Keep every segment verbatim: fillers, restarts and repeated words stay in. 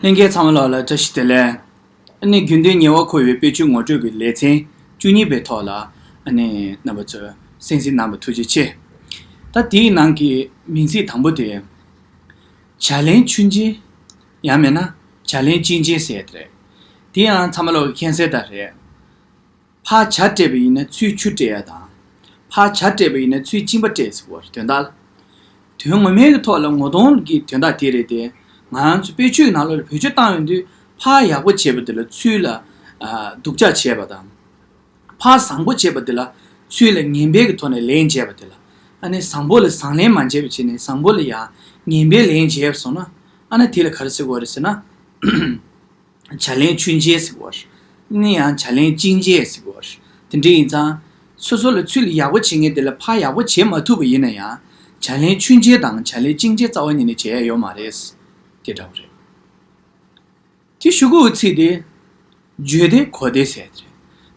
ལྷན་རྒྱས་ཚང་མ་ལོག་ལ་བཀྲ་ཤིས་བདེ་ལེགས། ཨ་ནི་རྒྱུན་ལྡན་ཉེ་བར་མཁོ་བའི་དཔེ་ཆོས་ངོ་སྤྲོད་ཀྱི་ལེ་ཚན་བཅུ་གཉིས་པའི་ཐོག་ལ་ཨ་ནི་རྣམ་པ་ཚོས་གསན་གཟིགས་གནང་བར་ཐུགས་རྗེ་ཆེ། ད་དེའི་ནང་གི་མིང་ཚིག་དང་པོ་དེ། བྱ་ལན་ཆུན་ཆེན། ཡང་མིན་ན་བྱ་ལན་གཅིན་ཆེན་ཟེར་དེ་རེད། དེ་ཡང་ཚང་མ་ལོག་གི་མཁྱེན་གསལ་ལྟར་རེད། ཕར་བྱ་སྤྲད་པ་ཡིན་ན་ཚུར་ཆུ་སྤྲད་ཡ་དང་། ཕར་བྱ་སྤྲད་པ་ཡིན་ན་ཚུར་གཅིན་པ་སྤྲད་ཟེར་བ་རེད་དོན་དག་དོན་ངོ་མའི་གི་ཐོག་ལ་ངོ་གདོང་གི་དོན་དག་དེ་རེད་དེ། ང་ཚོ་དཔེ་ཆོས་ནང་ལོགས་ལ་བེད་སྤྱོད་བཏང་ཡོང་དུས་ཕར་ཡག་པོ་བྱས་པ་དེ་ལ་ཚུར་ལ་ཨ་སྡུག་ཅག་བྱས་པ་དང་། ཕར་བཟང་པོ་བྱས་པ་དེ་ལ་ཚུར་ལ་ངན་པའི་གི་ཐོག་ནས་ལན་འཇལ་བ་དེ་ལ་ཨ་ནི་བཟང་པོ་ལ་བཟང་ལན་མ་འཇལ་བ་བྱས་ནས་བཟང་པོ་ལ་ཡང་ངན་པའི་ལན་འཇལ་བ་སོང་ན་ཨ་ནི་དེ་ལ་ག་རེ་ཟེར་དགོས་རེད་ཟེར་ན། བྱ་ལན་ཆུན་ཆེན་ཟེར་གོ་རེད། ནི་ཡང་བྱ་ལན་གཅིན་ཆེན་ཟེར་གོ་རེད། དེ་འདྲ་ཡིན་ཙང་། སོ་སོ་ལ་ཚུར་ལ་ཡག་པོ་བྱེད་མཁན་དེ་ལ་ཕར་ཡག་པོ་བྱེད་མ་ཐུབ་པ་ཡིན་ན་ཡང་། བྱ་ལན་ཆུན་ཆེན་དང་བྱ་ལན་གཅིན་ཆེན་རྩ་བ་ཉིད་ནས་བྱེད་ཡ་ཡོད་མ་རེད། དེ་འདྲ་བོ་རེད། དེ་ཞུ་དགོས་ཚིག་དེ། བརྗོད་བདེ་གོ་བདེ་ཟེར་དེ་རེད།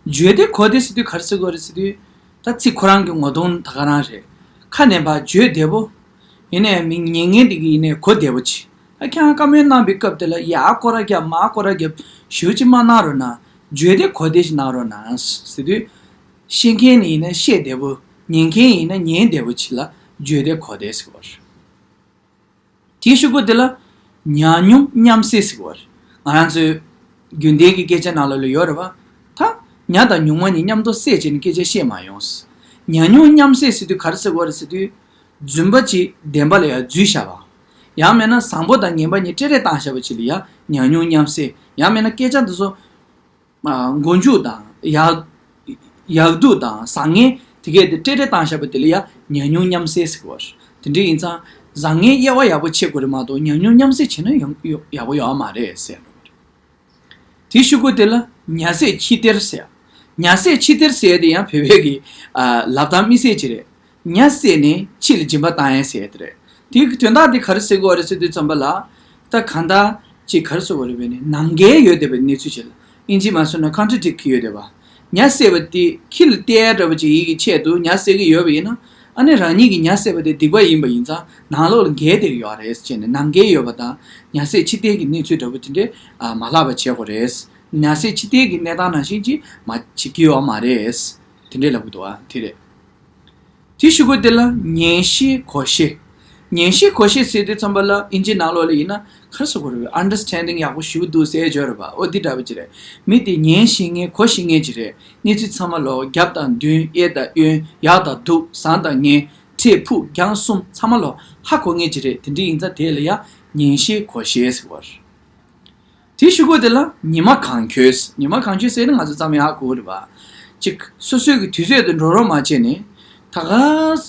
བརྗོད་བདེ་གོ་བདེ་ཟེར་དུས་ག་རེ་ཟེར་དགོས་རེད་ཟེར་དུས། ད་ཚིག་ཁོ་རང་གི་ངོ་གདོང་ད་ག་རང་རེད། ཁ་ནས་ཕར་བརྗོད་བདེ་པོ། ཡིན་ནའི་མི་ཉན་མཁན་དེ་གི་ཡིན་ནའི་གོ་བདེ་པོ་ཅིག་ད་ཁྱེད་རང་བཀའ་མོལ་གནང་པའི་སྐབས་དེ་ལ་ཡར་སྐོར་ར་རྒྱབ་མར་སྐོར་ར་རྒྱབ་ཞེ་པོ་ཅིག་མ་གནང་རོགས་གནང་། བརྗོད་བདེ་གོ་བདེ་ཞིག་གནང་རོགས་གནང་ཟེར་དུས། བཤད་མཁན་ནི་ཡིན་ན་བཤད་བདེ་པོ། ཉན་མཁན་ཡིན་ན་ཉན་བདེ་པོ་ཅིག་ལ་བརྗོད་བདེ་གོ་བདེ་ཟེར་བ་རེད། དེའི་ཤོག་གུ་དེ་ལ་ཉག་ཉོག་མཉམ་བསྲེས་ཟེར་བ་རེད། ང་རང་ཚོའི་རྒྱུན་ལྡན་གྱི་སྐད་ཆ་ནང་ལོགས་ལ་ཡོད་རེད་པ། ད་ཉ་དང་ཉུང་མ་གཉིས་མཉམ་དུ་བསྲེས་བྱས་ནས་སྐད་ཆ་བཤད་མ་ཡོང་། ཉག་ཉོག་མཉམ་བསྲེས་ཟེར་དུས་ག་རེ་ཟེར་བ་རེད་ཟེར་དུས། རྫུན་པ་ཅིག་བདེན་པ་ལ་ཡར་འཛུལ་བཞག་པ། ཡང་མིན་ན་བཟང་པོ་དང་ངན་པ་གཉིས་སྤྲེལ་རེ་བཏང་བཞག་པ་ཅིག་ལ་ཡང་ཉག་ཉོག་མཉམ་བསྲེས། ཡང་མིན་ན་སྐད་ཆ་འདི་ཚོ། མགོ་མཇུག་དང་ཡག་ཡག་སྡུག་དང་བཟང་ངན་དེ་གས་དེ་སྤྲེལ་རེ་བཏང་བཞག་པ་དེ་ལ་ཡང་ཉག་ཉོག་མཉམ་བསྲེས་ཟེར་བ་རེད། དེ་འདྲ་ཡིན་ཙང་བཟང་ངན་དབྱེ་བ་ཡག་པོ་ཕྱེ་དགོས་རེད་མ་གཏོགས་ཉག་ཉོག་མཉམ་བསྲེས་བྱས་ན་ཡག་ཡག་པོ་ཡོད་མ་རེད་ཟེར་འགྲོ་གི་རེད། དེའི་ཤོག་གུ་དེ་ལ་ཉ་བསད་ཁྱི་སྟེར་ཟེར། ཉ་བསད་ཁྱི་སྟེར་ཟེར་དེ་ཡང་བོད་པའི་གི་ལབ་སྟངས་དམིགས་བསལ་ཅིག་རེད། ཉ་བསད་ནས་ཁྱི་ལ་སྦྱིན་པ་བཏང་ཡས་ཟེར་ཡས་དེ་རེད། དེའི་གི་དོན་དག་དེ་ག་རེ་ཟེར་དགོས་རེད་ཟེར་དུས་ཙམ་པ་ལ། ད་གང་ལྟར་ཅིག་ག་རེ་ཟེར་དགོས་རེད་པས་ནི་ནང་འགལ་ཡོད་བསྡད་པའི་གནས་ཚུལ་ཅིག་ལ་ཨིན་ཇི་མ་སོང་ན་ཀོན་ཊ་ཌིག་ཊི་ཡོད་བསྡད་པ། ཉ་བསད་པ་དེ་ཁྱི་ལ་སྟེར་ཡས་འདྲ་པོ་ཅིག་ཡིན་གྱི་ཆེད་དུ་ཉ་བསད་ཀྱི་ཡོད་པ་ཡིན་ན། ཨ་ནི་རང་ཉིད་ཀྱིས་ཉ་བསད་པ་དེ་སྡིག་པ་ཡིན་པ་ཡིན་ཙང་ནང་ལོགས་ལ་འགལ་བསྡད་ཀྱི་ཡོད་རེད་ཅེས་ནས་ནང་འགལ་ཡོད་པ་དང་ཉ་བསད་ཁྱི་སྟེར་གྱི་གནས་ཚུལ་འདྲ་པོ་དེ་འདྲས་མ་ལྷག་པ་བྱེད་དགོས་རེད། ཉ་བསད་ཁྱི་སྟེར་གྱི་གནས་སྟངས་ནང་བཞིན་ཅིག་མ་བྱེད་ཀྱི་ཡོད་མ་རེད། དེ་འདྲས་ལབ་གི་འདུག་ཨ་དེ་རེད། དེའི་གཞུག་གུ་དེ་ལ་ཉན་ཤེས་གོ་ཤེས། ཉན་ཤེས་གོ་ཤེས་ཟེར་དུས་ཙམ་པ་ལ་ཨིན་ཇི་ནང་ལོགས་ལ་ཡིན་ན་ག་རེ་ཟེར་དགོས་རེད། ཨན་ཌར་སི་ཊེན་ཌིང་ཡག་པོ་ཞེ་པོ་འདུག་ཟེར་ཡས་ཅིག་ཡོད་རེད་པ། ཨོ་འདི་འདྲ་པོ་ཅིག་རེད། མི་དེ་ཉན་ཤེས་མཁན་གོ་ཤེས་མཁན་ཅིག་རེད། གནས་ཚུལ་ཚང་མ་ལོག་རྒྱབ་དང་མདུན་གཡས་དང་གཡོན་ཡག་དང་སྡུག་བཟང་དང་ངན་འཕྲལ་ཕུགས་རྒྱང་གསུམ་ཚང་མ་ལོག་ཧ་གོ་མཁན་ཅིག་རེད། དེ་འདྲ་ཡིན་ཙང་དེ་ལ་ཡ་ཉན་ཤེས་གོ་ཤེས་ཟེར་བ་རེད། དེའི་གཞུག་གུ་དེ་ལ་ཉི་མ་གང་འཁྱོལ། ཉི་མ་གང་འཁྱོལ་ཟེར་ན་ང་ཚོ་ཙམ་ཡང་ཧ་གོ་གི་རེད་པ། གཅིག་སོ་སོའི་གི་དུས་ཚོད་དུ་འགྲོ་རོགས་མ་བྱས་ནས། ད་ག་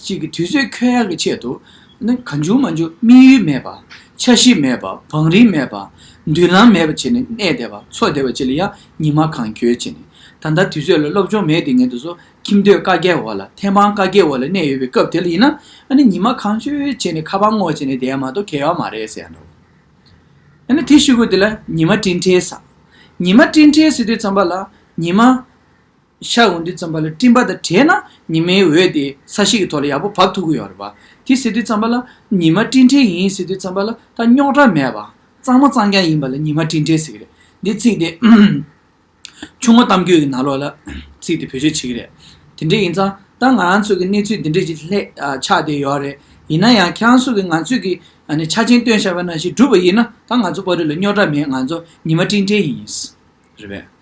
ཅིག་གི་དུས་ཚོད་འཁྱོལ་ཡག་གི་ཆེད་དུ། ནི་གང་བྱུང་མང་བྱུང་དམིགས་ཡུལ་མེད་པ། འཆར་གཞི་མེད་པ། བང་རིམ་མེད་པ། མདུན་ལམ་མེད་པ་བྱས་ནས་གནས་བསྡད་པ་འཚོ་བསྡད་པ་ཅིག་ལ་ཡང་ཉི་མ་གང་འཁྱོལ་བྱས་ནས། ད་ལྟ་དུས་ཚོད་ལ་སློབ་སྦྱོང་མེད་དེ་ངས་དུས་ཚོད་ཁྱིམ་སྡོད་བཀའ་རྒྱའི་འོག་ལ་ཐེམ་སྤང་བཀའ་རྒྱའི་འོག་ལ་གནས་ཡོད་པའི་སྐབས་དེ་ལ་ཡིན་ན། ཨ་ནི་ཉི་མ་གང་འཁྱོལ་བྱས་ནས་ཁ་པར་སྔོག་བྱས་ནས་བསྡད་ཡ་མ་གཏོགས་གལ་ཡོད་མ་རེད་ཟེར་ཡ་འདྲ་བོ། ཨ་ནི་དེའི་གཞུག་གུ་དེ་ལ་ཉི་མ་སྤྲིན་བྲལ་ཟེར། ཉི་མ་སྤྲིན་བྲལ་ཟེར་དུས་ཙམ་པ་ལ་ཉི་མ་ཤར་འོང་དུས་ཙམ་པ་ལ་སྤྲིན་པ་དང་བྲལ་ན་ཉི་མའི་འོད་དེ་ས་གཞི་གི་ཐོག་ལ་ཡག་པོ་བབས་ཐུབ་ཀྱི་ཡོད་རེད་པ། དེ་ཟེར་དུས་ཙམ་པ་ལ་ཉི་མ་སྤྲིན་བྲལ་ཡིན་ཟེར་དུས་ཙམ་པ་ལ་ད་རྙོག་དྲ་མེད་པ་གཙང་མ་གཙང་རྐྱང་ཡིན་པ་ལ་ཉི་མ་སྤྲིན་བྲལ་ཟེར་གྱི་རེད། འདི་ཚིག་དེ་ཆུ་སྔོ་གཏམ་རྒྱུད་ཀྱི་ནང་ལོགས་ལ་ཚིག་དེ་བེད་སྤྱོད་བྱེད་ཀྱི་རེད། དེ་འདྲ་ཡིན་ཙང་ད་ང་རང་ཚོ་གི་གནས་ཚུལ་འདི་འདྲ་ཞིག་ལྷད་ཆགས་བསྡད་ཡོད་རེད། ཡིན་ན་ཡང་ཁྱེད་རང་ཚོ་གི་ང་ཚོས་ཀྱི་ཨ་ནི་ཆ་རྐྱེན་བཏོན་བཞག་པ་ནང་བཞིན་བསྒྲུབས་པ་ཡིན་ན་ད་ང་ཚོ་བར་དུ་ལ་རྙོག་དྲ་མེད། ང་ཚོ་ཉི་མ་སྤྲིན་བྲལ་ཡིན། རེད་པས།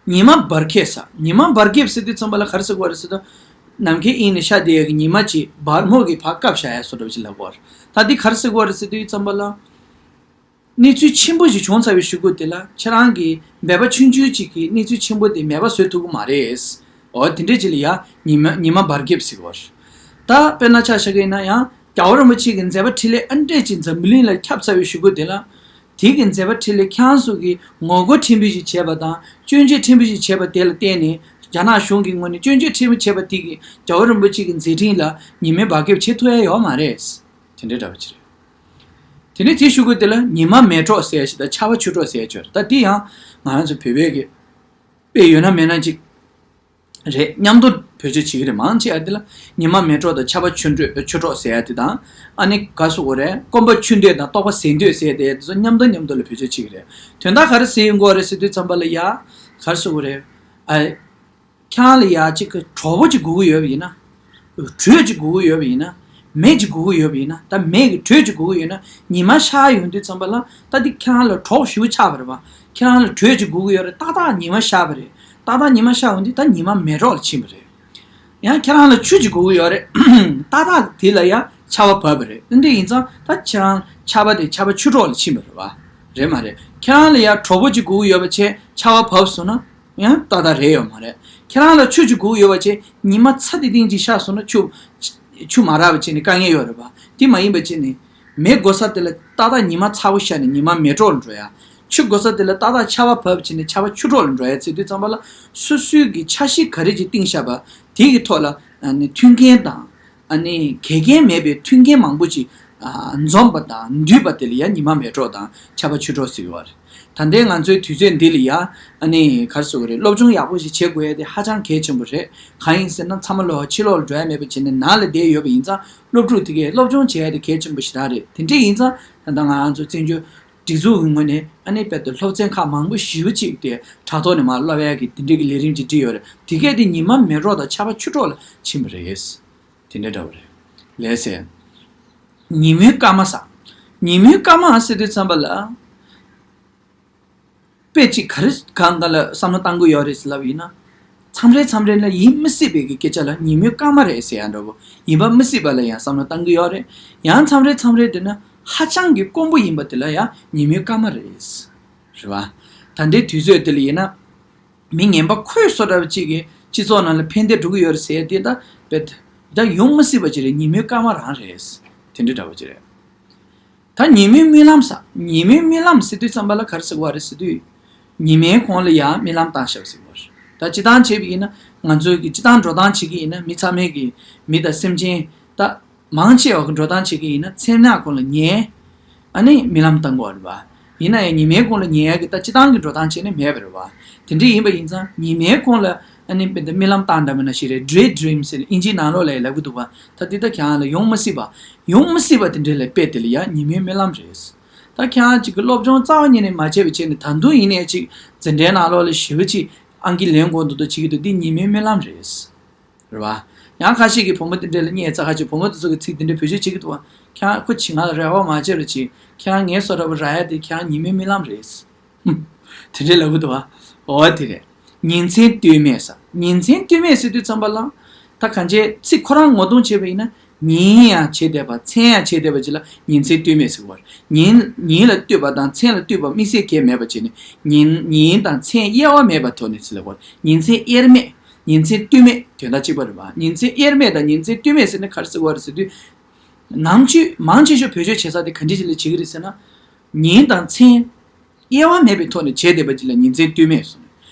ཉི་མ་འབར་ཁེབས་ཟེར། ཉི་མ་འབར་ཁེབས་ཟེར་དུས་ཙམ་པ་ལ་ག་རེ་ཟེར་དགོས་རེད་ཟེར་ན། ནམ་མཁའི་དབྱིངས་ནས་ཤར་བསྡད་ཡག་གི་ཉི་མ་ཅིག་སྦར་མོ་གིས་ཕར་བཀབ་བཞག་ཡ་བཟོ་འདྲ་ཅིག་ལབ་དགོས་རེད། ད་འདི་ག་རེ་ཟེར་དགོས་རེད་ཟེར་དུས་ཙམ་པ་ལ། གནས་ཚུལ་ཆེན་པོ་ཞིག་བྱུང་ཚར་བའི་གཞུག་གུ་དེ་ལ་ཁྱེད་རང་གིས་འབད་པ་ཆུང་ཆུང་ཅིག་གིས་གནས་ཚུལ་ཆེན་པོ་དེ་མེད་པ་བཟོ་ཐུབ་ཀྱི་མ་རེད། འོ་དེ་འདྲས་ཅིག་ལ་ཡ་ཉི་མ་ཉི་མ་འབར་ཁེབས་ཟེར་དགོས་རེད། ད་དཔེར་ན་ཆ་བཞག་གི་ཡིན་ན་ཡང་རྒྱལ་བ་རིན་པོ་ཆེ་གི་མཛད་པ་འཕྲིན་ལས་ཨ་འདྲས་ཅིག་འཛམ་བུ་གླིང་ལ་ཁྱབ་ཚར་བའི་གཞུག་གུ་དེ་ལ། དེ་གི་མཛད་པ་འཕྲིན་ལས་ཁྱེད་རང་ཚོ་གིས་ངོ་རྒོལ་ཕྲན་བུ་ཞིག་བྱས་པ་དང་སྐྱོན་བརྗོད་ཕྲན་བུ་ཞིག་བྱས་པ་དེ་ལ་བརྟེན་ནས་རྒྱ་ནག་གཞུང་གི་ངོས་ནས་སྐྱོན་བརྗོད་ཕྲན་བུ་བྱས་པ་དེ་གིས་རྒྱལ་བ་རིན་པོ་ཆེ་གི་མཛད་འཕྲིན་ལ་ཉི་མའི་འབར་ཁེབས་བྱེད་ཐུབ་ཡ་ཡོད་མ་རེད། དེ་འདྲའི་འདྲ་བ་ཅིག་རེད། དེ་ནས་དེའི་གཞུག་གུ་དེ་ལ་ཉི་མ་མེ་གྲོགས་ཟེར་ཡ་ཞིག་དང་ཆར་པ་ཆུ་གྲོགས་ཟེར་ཡ་ཅིག་ཡོད་རེད། ད་འདི་ཡང་ང་རང་ཚོ་བོད་པའི་གི་དཔེ་ཡོད་ན་མེད་ན་ཅིག་རེད། མཉམ་དུ་བེད་སྤྱོད་བྱེད་ཀྱི་རེད། མང་ཆེ་བ་དེ་ལ་ཉི་མ་མེ་གྲོགས་དང་ཆར་པ་ཆུ་གྲོགས་ཆུ་གྲོགས་ཟེར་ཡ་དེ་དང་། ཨ་ནི་ག་རེ་ཟེར་དགོས་རེད། སྐོམ་པ་ཆུ་འདོད་དང་ལྟོགས་པ་ཟས་འདོད་ཟེར་ཡ་དེ་དེ་ཚོ་མཉམ་དུ་མཉམ་དུ་ལ་བེད་སྤྱོད་བྱེད་ཀྱི་རེད། དོན་དག་ག་རེ་ཟེར་ཡོང་གི་ཡོད་རེད་ཟེར་དུས་ཙམ་པ་ལ་ཡ། ག་རེ་ཟེར་དགོས་རེད། ཨ། ཁྱེད་རང་ལ་ཡ་གཅིག་གི་གྲོགས་པོ་གཅིག་དགོས་ཀྱི་ཡོད་པ་ཡིན་ན། དྲོད་གཅིག་དགོས་ཀྱི་ཡོད་པ་ཡིན་ན། མེ་གཅིག་དགོས་ཀྱི་ཡོད་པ་ཡིན་ན། ད་མེ་གི་དྲོད་གཅིག་དགོས་ཀྱི་ཡོད་ན། ཉི་མ་ཤར་ཡོང་དུས་ཙམ་པ་ལ་ད་འདི་ཁྱེད་རང་ལ་གྲོགས་ཞེ་པོ་ཆགས་པ་རེད་པ། ཁྱེད་རང་ལ་དྲོད་གཅིག་དགོས་ཀྱི་ཡོད་རེད། ཏག་ཏག་ཉི་མ་ཤར་བ་རེད། ཏག་ཏག་ཉི་མ་ཤར་ཡོང་དུས་ད་ཉི་མ་མེ་གྲོགས་ལ་ཕྱིན་པ་རེད། ཡང་ཁྱེད་རང་ལ་ཆུ་གཅིག་དགོས་ཀྱི་ཡོད་རེད། ཏག་ཏག་དེ་ལ་ཡང་ཆར་པ་བབས་པ་རེད། འདི་འདྲ་ཡིན་ཙང་ད་ཁྱེད་རང་ཆར་པ་དེ་ཆར་པ་ཆུ་གྲོགས་ལ་ཕྱིན་པ་རེད་པ། རེད་མ་རེད། ཁྱེད་རང་ལ་ཡང་གྲོགས་པོ་གཅིག་དགོས་ཀྱི་ཡོད་པ་བྱས་ཆར་པ་བབས་སོང་ན། ཡང་ཏག་ཏག་རེད་ཡོད་མ་རེད། ཁྱེད་རང་ལ་ཆུ་གཅིག་དགོས་ཀྱི་ཡོད་པ་བྱས་ཉི་མ་ཚ་ཏིང་ཏིང་གཅིག་ཤར་སོང་ན་ཆུ། ཆུ་མ་རག་པ་བྱས་ནས་དཀའ་ངལ་ཡོད་རེད་པ། དེ་མ་ཡིན་པ་བྱས་ནས། མེ་དགོས་ས་དེ་ལ་ཏག་ཏག་ཉི་མ་ཚ་པོ་ཤར་ནས་ཉི་མ་མེ་གྲོགས་ལ་འགྲོ་ཡ། ཆུ་དགོས་ས་དེ་ལ་ཏག་ཏག་ཆར་པ་བབས་བྱས་ནས་ཆར་པ་ཆུ་གྲོགས་ལ་འགྲོ་ཡ་བྱེད་དུས་ཙམ་པ་ལ། སོ་སོའི་གི་འཆར་གཞི་ག་རེ་ཅིག་བཏིང་བཞག་པ། དེ་གི་ཐོག་ལ་ཨ་ནི་མཐུན་རྐྱེན་དང་། ཨ་ནི་འགལ་རྐྱེན་མེད་པའི་མཐུན་རྐྱེན་མང་པོ་ཅིག་ཨ། འཛོམས་པ་དང་འདུས་པ་དེ་ལ་ཡང་ཉི་མ་མེ་གྲོགས་དང་ཆར་པ་ཆུ་གྲོགས་ཟེར་གྱི་ཡོད་རེད། ད་ལྟའི་ང་ཚོའི་དུས་ཚོད་འདི་ལ་ཡང་ཨ་ནི་ག་རེ་ཟེར་དགོས་རེད། སློབ་སྦྱོང་ཡག་པོ་ཞིག་བྱེད་དགོས་ཡ་དེ་ཧ་ཅང་གལ་ཆེན་པོ་རེད། གང་ཡིན་ཟེར་ན་ཚང་མ་ལོ་ཕྱི་ལོགས་ལ་འགྲོ་ཡ་མེད་པ་བྱས་ནས་ནང་ལ་བསྡད་ཡོད་པ་ཡིན་ཙང་སློབ་ཕྲུག་དེ་གས་སློབ་སྦྱོང་བྱེད་ཡ་དེ་གལ་ཆེན་པོ་ཞེ་དྲག་རེད། དེ་འདྲ་ཡིན་ཙང་ད་ལྟ་ང་ཚོ་བཙན་བྱོལ་སྒྲིག་འཛུགས་ཀྱི་ངོས་ནས་ཨ་ནི་དཔེར་ན་སློབ་ཚན་ཁག་མང་པོ་ཞེ་པོ་ཅིག་དེ་དྲ་ཐོག་ནས་མར་སློབ་ཡ་གི་དེ་འདྲ་གི་ལས་རིམ་ཅིག་བསྒྲིགས་ཡོད་རེད། དེ་གས་དེ་ཉི་མ་མེ་གྲོགས་དང་ཆར་པ་ཆུ་གྲོགས་ལ་ཕྱིན་པ་རེད། དེ་འདྲ་འདྲ་བོ་རེད། ལགས་སེ། ཉིན་མོའི་སྐར་མ་ཟེར། ཉིན་མོའི་སྐར་མ་ཟེར་དུས་ཙམ་པ་ལ། དཔེ་ཅིག་ག་རེ་གང་ག་ལ་བསམ་བློ་བཏང་གི་ཡོད་རེད་ཟེར་ལབ་ཡིན་ན། མཚམས་རེ་མཚམས་རེ་ལ་ཡིན་མི་སྲིད་པའི་གི་སྐད་ཆ་ལ་ཉིན་མོའི་སྐར་མ་རེད་ཟེར་ཡ་འདྲ་བོ། ཡིན་པ་མི་སྲིད་པ་ལ་ཡང་བསམ་བློ་བཏང་གི་ཡོད་རེད། ཡང་མཚམས་རེ་མཚམས་རེ་དེ་ན་ཧ་ཅང་གི་དཀོན་པོ་ཡིན་པ་དེ་ལ་ཡང་ཉིན་མོའི་སྐར་མ་རེད། རེད་བ། ད་ལྟའི་དུས་ཚོད་དེ་ལ་ཡིན་ན། མི་ངན་པ་ཁོའི་བཟོ་འདྲ་བ་གཅིག་གིས་སྤྱི་ཚོགས་ནང་ལ་ཕན་བདེ་འགྲོ་གི་ཡོད་རེད་ཟེར་ཡ་དེ་ད་དཔེ། ད་ཡོང་མི་སྲིད་པ་ཅིག་རེད། ཉིན་མོའི་སྐར་མ་རང་རེད། དེ་འདྲ་འདྲ་བ་ཅིག་རེད། ད་ཉིན་མོའི་རྨི་ལམ་ཟེར། ཉིན་མོའི་རྨི་ལམ་ཟེར་དུས་ཙམ་པ་ལ་ག་རེ་ཟེར་གྱི་ཡོད་རེད་ཟེར་དུས། ཉི་མའི་གུང་ལ་ཡང་རྨི་ལམ་བཏང་བཞག་ཟེར་གྱི་ཡོད་རེད། ད་སྤྱིར་བཏང་བྱས་པ་ཡིན་ན་ང་ཚོའི་གི་སྤྱིར་བཏང་འགྲོ་སྟངས་བྱེད་ཀྱི་ཡིན་ན་མི་ཚང་མས་གི་མི་དང་སེམས་ཅན་ད། མང་ཆེ་བ་གི་འགྲོ་སྟངས་བྱེད་ཀྱི་ཡིན་ན་མཚན་ནག་གུང་ལ་ཉལ། ཨ་ནི་རྨི་ལམ་བཏང་གི་ཡོད་རེད་བ། ཡིན་ན་ཡང་ཉི་མའི་གུང་ལ་ཉལ་ཡ་གི་ད་སྤྱིར་བཏང་གི་འགྲོ་སྟངས་བྱས་ནས་མེད་པ་རེད་བ། དེ་འདྲ་ཡིན་པ་ཡིན་ཙང་ཉི་མའི་གུང་ལ་ཨ་ནི་དཔེར་ན་རྨི་ལམ་བཏང་འདྲ་མིན་འདྲ་ཞིག་རེད། Day dream ཟེར་ནས་ཨིན་ཇིའི་ནང་ལོགས་ལ་ཡང་ལབ་གི་འདུག་བ། ད་འདི་ད་ཁྱེད་རང་ལ་ཡོང་མི་སྲིད་པ། ཡོང་མི་སྲིད་པ་དེ་འདྲ་ལ་དཔེ་དེ་ལ་ཡང་ཉི་མའི་རྨི་ལམ་རེད། ད་ཁྱེད་རང་གཅིག་གི་སློབ་སྦྱོང་རྩ་བ་ཉིད་ནས་མ་བྱས་པ་བྱས་ནས་ད་དུང་ཡིན་ནའི་གཅིག་འཛིན་གྲྭའི་ནང་ལོགས་ལ་ཞེ་པོ་ཅིག་ཨང་ཀི་ལེན་དགོས་འདུག་འདུག་བྱེད་ཀྱི་འདུག་འདི་ཉི་མའི་རྨི་ལམ་རེད། རེད་བ། ཡང་ཁ་ཤས་ཀྱིས་བུ་མོ་དེ་འདྲ་ལ་བརྙས་ཚ་ཁ་ཅིག་བུ་མོ་དེ་ཚོ་གི་ཚིག་དེ་འདྲ་བེད་སྤྱོད་བྱེད་ཀྱི་འདུག་བ། ཁྱེད་རང་ཁོ་བྱེད་ང་ལ་རེ་བ་མ་བྱེད་རོགས་བྱེད། ཁྱེད་རང་ངའི་བཟོ་འདྲ་པོ་རག་ཡ་དེ་ཁྱེད་རང་ཉི་མའི་རྨི་ལམ་རེད། ཧུམ། དེ་འདྲ་ལབ་གི་འདུག་བ། འོ་དེ་རེད། ཉིན་མཚན་ལྟོས་མེད་ཟེར། ཉིན་མཚན་ལྟོས་མེད་ཟེར་དུས་ཙམ་པ་ལ། ད་གང་ཅི་ཚིག་ཁོ་རང་ངོ་གདོང་བྱས་པ་ཡིན་ན། ཉིན་ཡང་བྱེད་བསྡད་པ་མཚན་ཡང་བྱེད་བསྡད་པ་ཅིག་ལ་ཉིན་མཚན་ལྟོས་མེད་ཟེར་གི་བ། ཉིན་ཉིན་ལ་ལྟོས་པ་དང་མཚན་ལ་ལྟོས་པ་དམིགས་བསལ་གང་ཡང་མེད་པ་བྱས་ནས་ཉིན་ཉིན་དང་མཚན་དབྱེ་བ་མེད་པའི་ཐོག་ནས་ཟེར་ལབ་གི་བ། ཉིན་མཚན་དབྱེར་མེད། ཉིན་མཚན་ལྟོས་མེད་དོན་དག་གཅིག་པ་རེད་བ། ཉིན་མཚན་དབྱེར་མེད་དང་ཉིན་མཚན་ལྟོས་མེད་ཟེར་ནས་ག་རེ་ཟེར་གི་བ་རེད་ཟེར་དུས། ནམ་རྒྱུན་མང་ཆེ་ཤོས་བེད་སྤྱོད་བྱེད་ས་དེ་ག་འདྲ་ཅིག་ལ་བྱེད་ཀྱི་རེད་ཟེར་ན། ཉིན་དང་མཚན་དབྱེ་བ་མེད་པའི་ཐོག་ནས་བྱས་བསྡད་པ་ཅིག་ལ་ཉིན་མཚན་ལྟོས་མེད་ཟེར།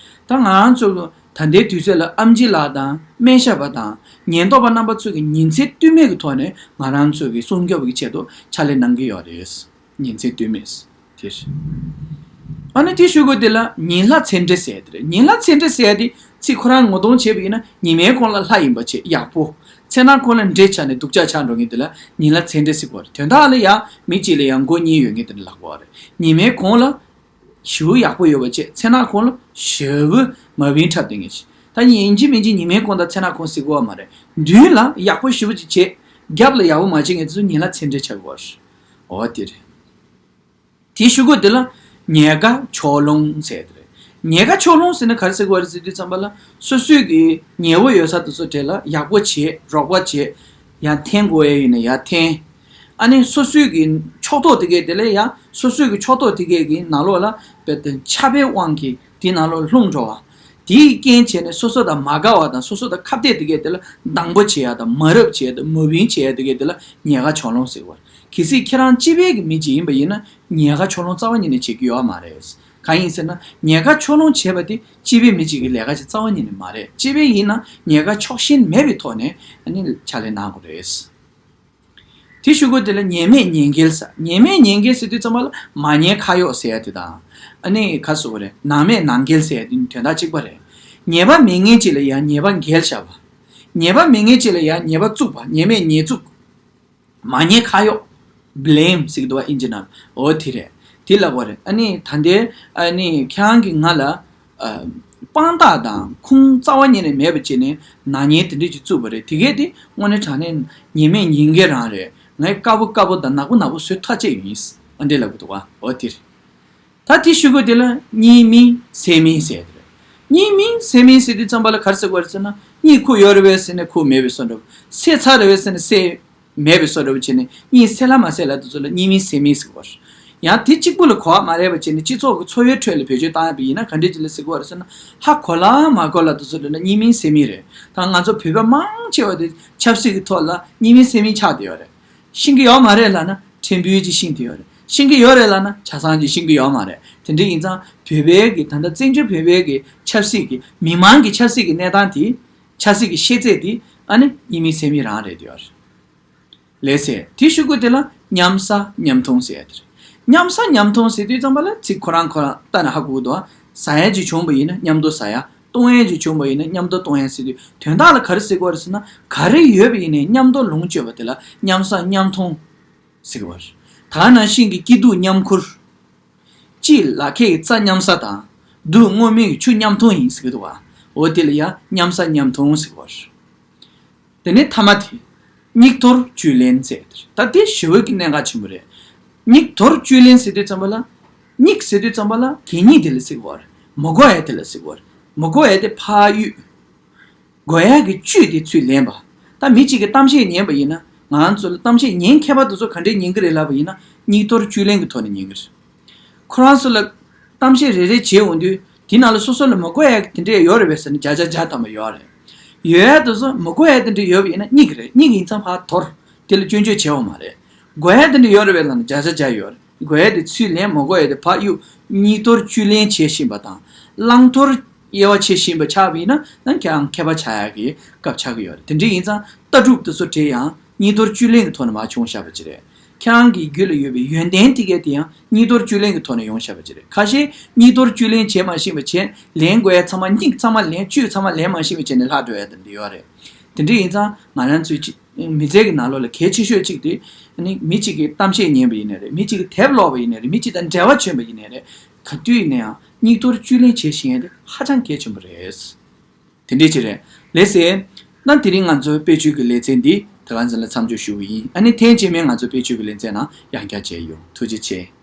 ད་ང་རང་ཚོ་ད་ལྟའི་དུས་ཚོད་ལ་ཨེམ་ཆི་ལགས་དང་སྨན་ཞབས་པ་དང་ཉེན་རྟོག་པ་རྣམ་པ་ཚོས་ཀྱི་ཉིན་མཚན་ལྟོས་མེད་ཀྱི་ཐོག་ནས་ང་རང་ཚོ་གི་སྲུང་སྐྱོབ་ཀྱི་ཆེད་དུ་ཕྱག་ལས་གནང་གི་ཡོད་རེད། ཉིན་མཚན་ལྟོས་མེད་དེ་རེད། ཨ་ནི་དེ་ཞུ་དགོས་དེ་ལ་ཉིན་ལྷ་མཚན་འདྲེ་ཟེར་དེ་རེད། ཉིན་ལྷ་མཚན་འདྲེ་ཟེར་དེ་ཚིག་ཁོ་རང་ངོ་གདོང་བྱས་པ་ཡིན་ན་ཉི་མའི་གུང་ལ་ལྷ་ཡིན་པ་བྱས་ཡག་པོ། མཚན་ནག་གུང་ལ་འདྲེ་ཆགས་ནས་སྡུག་ཅག་ཆགས་འགྲོ་མཁན་དེ་ལ་ཉིན་ལྷ་མཚན་འདྲེ་ཟེར་གི་ཡོད་རེད། དོན་དག་ལ་ཡང་མི་གཅིག་ལ་ཡང་མགོ་གཉིས་ཡོད་མཁན་དེ་འདྲ་ལབ་གི་ཡོད་རེད། ཉི་མའི་གུང་ལ་ཞེ་པོ་ཡག་པོ་ཡོད་པ་བྱས། མཚན་ནག་གུང་ལ་ཞེ་པོ་མ་བིན་འཁྲབ་བསྡད་མཁན་ཞིག་ད་ཡིན་གཅིག་མིན་གཅིག་ཉི་མའི་གུང་དང་མཚན་ནག་གུང་ཟེར་གི་ཡོད་མ་རེད། མདུན་ལ་ཡག་པོ་ཞེ་པོ་ཅིག་བྱས། རྒྱབ་ལ་ཡག་པོ་མ་བྱེད་མཁན་དེ་ཚོ་ཉིན་ལྷ་མཚན་འདྲེ་ཆགས་གི་ཡོད་རེད། འོ་དེ་རེད། དེའི་གཞུག་གུ་དེ་ལ་ཉལ་ཁ་ཕྱོགས་ལྷུང་ཟེར་དེ་རེད། ཉལ་ཁ་ཕྱོགས་ལྷུང་ཟེར་ན་ག་རེ་ཟེར་དགོས་རེད་ཟེར་དུས་ཙམ་པ་ལ་སོ་སོའི་གི་ཉལ་པོ་ཡོད་ས་དེ་ཚོ་དེ་ལ་ཡག་པོ་བྱེད། རོགས་པ་བྱེད། ཡར་འཐེན་དགོས་ཡ་ཡིན་ན་ཡར་འཐེན། ཨ་ནི་སོ་སོའི་གི་ཕྱོགས་གཏོགས་དེ་གས་དེ་ལ་ཡང་སོ་སོའི་གི་ཕྱོགས་གཏོགས་དེ་གས་གི་ནང་ལོགས་ལ་དཔེ་དེ་ཆགས་པའི་དབང་གིས་དེའི་ནང་ལོགས་ལྷུང་འགྲོ་བ། དེའི་རྐྱེན་བྱས་ནས་སོ་སོ་དང་མ་དགའ་བ་དང་སོ་སོ་དང་ཁ་གཏད་དེ་གས་དེ་ལ་སྡང་པོ་བྱེད་ཡ་དང་མ་རབས་བྱེད་ཡ་དང་མ་བིན་བྱེད་ཡ་དེ་གས་དེ་ལ་ཉལ་ཁ་ཕྱོགས་ལྷུང་ཟེར་བ། གལ་སྲིད་ཁྱེད་རང་སྤྱི་པའི་གི་མི་ཅིག་ཡིན་པ་ཡིན་ན། ཉལ་ཁ་ཕྱོགས་ལྷུང་རྩ་བ་ཉིད་ནས་བྱེད་རྒྱུ་ཡོད་མ་རེད། གང་ཡིན་ཟེར་ན་ཉལ་ཁ་ཕྱོགས་ལྷུང་བྱེད་པ་དེ་སྤྱི་པའི་མི་གཅིག་གི་ལས་ཀ་ཅིག་རྩ་བ་ཉིད་ནས་མ་རེད། སྤྱི་པའི་ཡིན་ན་ཉལ་ཁ་ཕྱོགས་ཞེན་མེད་པའི་ཐོག་ནས་ཨ་ནི་ཕྱག་ལས་གནང་དགོས་རེད། དེ་གཞུག་གུ་དེ་ལ་ཉལ་མེད་ཉལ་འགལ་ཟེར། ཉལ་མེད་ཉལ་འགལ་ཟེར་དུས་ཙམ་པ་ལ་མ་ཉལ་ཁ་གཡོག་ཟེར་ཡ་དེ་དང་། ཨ་ནི་ག་རེ་ཟེར་དགོས་རེད། ནང་མེད་ནང་འགལ་ཟེར་ཡ་དེ་དོན་དག་གཅིག་པ་རེད། ཉེས་པ་མེད་མཁན་ཅིག་ལ་ཡང་ཉེས་པ་འགེལ་བཞག་པ། ཉེས་པ་མེད་མཁན་ཅིག་ལ་ཡང་ཉེས་པ་བཙུགས་པ། ཉེས་མེད་ཉེས་བཙུགས། མ་ཉེས་ཁ་གཡོགས། བྷི་ལེམ་ཟེར་གྱི་འདུག་བ་ཨིན་ཇི་ནང་། འོ་དེ་རེད། དེ་ལབ་པ་རེད། ཨ་ནི་ད་ལྟའི་ཨ་ནི་ཁྱེད་རང་གིས་ང་ལ་ཨ་དཔང་རྟགས་དང་ཁུངས་རྩ་བ་ཉིད་ནས་མེད་པ་བྱས་ནས་ནག་ཉེས་དེ་འདྲས་ཅིག་བཙུགས་པ་རེད། དེ་གས་དེ་དངོས་གནས་དྲང་གནས་ཉེས་མེད་ཉེས་འགེལ་རང་རེད། ངས་དཀར་པོ་དཀར་པོ་དང་ནག་པོ་ནག་པོ་བཟོས་ཐག་བཅད་ཡོད་ཡིན། ཨ་འདྲས་ལབ་གི་འདུག་བ། འོ་དེ་རེད། ད་དེ་ཞུ་དགོས་དེ་ལ་གཉིས་མིན་སེལ་མིན་ཟེར་དེ་རེད། གཉིས་མིན་སེལ་མིན་ཟེར་དུས་ཙམ་པ་ལ་ག་རེ་ཟེར་དགོས་རེད་ཟེར་ན། གཉིས་ཁོ་ཡོད་རེད་པས་ཟེར་ནས་ཁོ་མེད་པའི་བཟོ་འདྲ་བོ། སེལ་ཚར་རེད་པས་ཟེར་ནས་སེལ་མེད་པའི་བཟོ་འདྲ་བོ་བྱས་ནས་གཉིས་སེལ་ལ་མ་སེལ་ལ་དེ་ཚོ་ལ་གཉིས་མིན་སེལ་མིན་ཟེར་དགོས་རེད། ཡང་དེ་གཅིག་པུ་ལ་གོ་བ་མ་རེད་པ་བྱས་ནས་སྤྱི་ཚོགས་ཀྱི་འཚོ་བའི་ཁྲོད་ལ་བེད་སྤྱོད་བཏང་ཡག་པ་ཡིན་ན་ག་འདྲས་ཅིག་ལ་ཟེར་དགོས་རེད་ཟེར་ན། ཧ་གོ་ལ་མ་གོ་ལ་དེ་ཚོ་ལ་གཉིས་མིན་སེལ་མིན་རེད། ད་ང་ཚོ་བོད་པ་མང་ཆེ་བ་དེ་ཆབ་སྲིད་ཀྱི་ཐོག་ལ་གཉིས་མིན་སེལ་མིན་ཆགས་བསྡད་ཡོད་རེད། ཤེས་ཀྱི་ཡོད་མ་རེད་ལབ་ན་ཕྲན་བུ་ཅིག་ཤེས་ཀྱི་ཡོད་རེད། ཤེས་ཀྱི་ཡོད་རེད་ལབ་ན་ཆ་ཚང་ཅིག་ཤེས་ཀྱི་ཡོད་མ་རེད། དེ་འདྲ་ཡིན་ཙང་བོད་པའི་གི་ད་ལྟ་བཙན་བྱོལ་བོད་པའི་གི་ཆབ་སྲིད་ཀྱི་མི་མང་གི་ཆབ་སྲིད་ཀྱི་གནས་སྟངས་དེ། ཆབ་སྲིད་ཀྱི་ཤེས་ཚད་དེ་ཨ་ནི་གཉིས་མིན་སེལ་མིན་རང་རེད་དེ་ཡོད་རེད། ལགས་སེ། དེ་ཞུ་དགོས་དེ་ལ་མཉམ་ཟ་མཉམ་འཐུང་ཟེར་ཡ་དེ་རེད། མཉམ་ཟ་མཉམ་འཐུང་ཟེར་དུས་ཙམ་པ་ལ་ཚིག་ཁོ་རང་ཁོ་རང་ལྟ་ན་ཧ་གོ་གི་འདུག་ཨ། ཟ་ཡ་ཅིག་བྱུང་བ་ཡིན་ན་མཉམ་དུ་ཟ་ཡ། གཏོང་ཡས་ཅིག་བྱུང་བ་ཡིན་ན་མཉམ་དུ་གཏོང་ཡས་ཟེར་དུས་དོན་དག་ལ་ག་རེ་ཟེར་དགོས་རེད་ཟེར་ན། ག་རེ་ཡོད་པ་ཡིན་ནའི་མཉམ་དུ་ལོངས་སྤྱོད་པ་དེ་ལ་མཉམ་ཟ་མཉམ་འཐུང་ཟེར་གྱི་ཡོད་རེད། ད་ནང་བཞིན་གྱི་སྐྱིད་སྡུག་མཉམ་ཁུར། སྤྱི་ལ་ཁའི་རྩྭ་མཉམ་ཟ་དང་། སྡུག་སྔོན་མོའི་ཆུ་མཉམ་འཐུང་ཡིན་ཟེར་གྱི་འདུག་བ། འོ་དེ་ལ་ཡང་མཉམ་ཟ་མཉམ་འཐུང་ཟེར་གྱི་ཡོད་རེད། དེ་ནས་ཐ་མ་དེ། སྙིགས་དོར་བཅུད་ལེན་ཟེར་དེ་རེད། ད་དེ་ཞི་བའི་གི་གནད་འགག་ཆེན་པོ་རེད། སྙིགས་དོར་བཅུད་ལེན་ཟེར་དུས་ཙམ་པ་ལ། སྙིགས་ཟེར་དུས་ཙམ་པ་ལ་གད་སྙིགས་དེ་ལ་ཟེར་གྱི་ཡོད་རེད། མི་དགོས་ཡ་དེ་ལ་ཟེར་གྱི་ཡོད་རེད། མི་དགོས་ཡ་དེ་ཕར་གཡུག་དགོས་ཡ་གི་བཅུད་དེ་ཚུར་ལེན་པ། ད་མི་གཅིག་གིས་གཏམ་བཤད་ཉན་པ་ཡིན་ན། ང་རང་ཚོ་ལ་གཏམ་བཤད་ཉན་མཁས་པ་དེ་ཚོ་ག་འདྲས་ཉན་གི་རེད་ལབ་པ་ཡིན་ན། སྙིགས་དོར་བཅུད་ལེན་གྱི་ཐོག་ནས་ཉན་གི་རེད། ཁོ་རང་ཚོ་ལ་གཏམ་བཤད་རེ་རེ་བྱེད་འོང་དུས་དེ་ནང་ལ་སོ་སོ་ལ་མི་དགོས་ཡ་གི་དེ་འདྲས་ཡོད་རེད་པས་ཟེར་ན་བརྒྱ་ཆ་བརྒྱ་ཐམ་པ་ཡོད་རེད། ཡོད་ཡ་དེ་ཚོ་མི་དགོས་ཡ་དེ་འདྲས་ཡོད་པ་ཡིན་ན་སྙིགས་རེད། སྙིགས་ཡིན་ཙང་ཕར་དོར། དེ་ལ་སྐྱོན་བརྗོད་བྱེད་འོང་མ་རེད། དགོས་ཡ་དེ་འདྲས་ཡོད་རེད་པས་ལབ་ན་བརྒྱ་ཆ་བརྒྱ་ཡོད་རེད། དགོས་ཡ་དེ་ཚུར་ལེན། མི་དགོས་ཡ་དེ་ཕར་གཡུག་སྙིགས་དོར་བཅུད་ལེན་བྱེད་བཞིན་པ་དང་། བླང་དོར་དབྱེ་བ་ཕྱེ་བཞིན་པ་ཆགས་པ་ཡིན་ན་ནང་ཁྱེད་རང་མཁས་པ་ཆགས་ཡག་གི་སྐབས་ཆགས་ཀྱི་ཡོད་རེད། དེ་འདྲ་ཡིན་ཙང་ལྟ་གྲུབ་དེ་ཚོ་དེ་ཡང་སྙིགས་དོར་བཅུད་ལེན་གྱི་ཐོག་ནས་མར་བྱུང་བཞག་པ་ཅིག་རེད། ཁྱེད་རང་གི་རྒྱུད་ལ་ཡོད་པའི་ཡོན་ཏན་དེ་གས་དེ་ཡང་སྙིགས་དོར་བཅུད་ལེན་གྱི་ཐོག་ནས་ཡོང་བཞག་པ་ཅིག་རེད། ཁ་ཤས་སྙིགས་དོར་བཅུད་ལེན་བྱེད་མ་ཤེས་པ་བྱས། ལེན་དགོས་ཡ་ཚང་མ་སྙིགས་ཚང་མ་ལེན། བཅུད་ཚང་མ་ལེན་མ་ཤེས་པ་བྱས་ནས་ལྷག་འགྲོ་ཡ་དེ་འདྲ་ཡོད་རེད། དེ་འདྲ་ཡིན་ཙང་ང་རང་ཚོའི་སྤྱི་མི་ཚེ་གི་ནང་ལོགས་ལ་གལ་ཆེ་ཤོས་གཅིག་དེ། ཨ་ནི་མི་གཅིག་གིས་གཏམ་བཤད་ཉན་པ་ཡིན་ནའི་རེད། མི་གཅིག་གིས་དེབ་ཀློག་པ་ཡིན་ནའི་རེད། མི་གཅིག་དང་འབྲེལ་བ་བྱོན་པ་ཡིན་ནའི་རེད། ག་དུས་ཡིན་ན་ཡང་སྙིགས་དོར་བཅུད་ལེན་བྱེད་ཤེས་ཡ་དེ་ཧ་ཅང་གལ་ཆེན་པོ་རེད། དེ་འདྲས་ཅིག་རེད། ལགས་སེ། ད་དེ་རིང་ང་ཚོའི་དཔེ་བརྗོད་ཀྱི་ལེ་ཚན་འདི་ད་ག་ཚོད་ལ་མཚམས་འཇོག་ཞུ་གི་ཡིན། ཨ་ནི་ཐེངས་རྗེས་མའི་ང་ཚོའི་དཔེ་བརྗོད་ཀྱི་ལེ་ཚན་ནང་ཡང་བསྐྱར་མཇལ་ཡོང་། ཐུགས་རྗེ་ཆེ།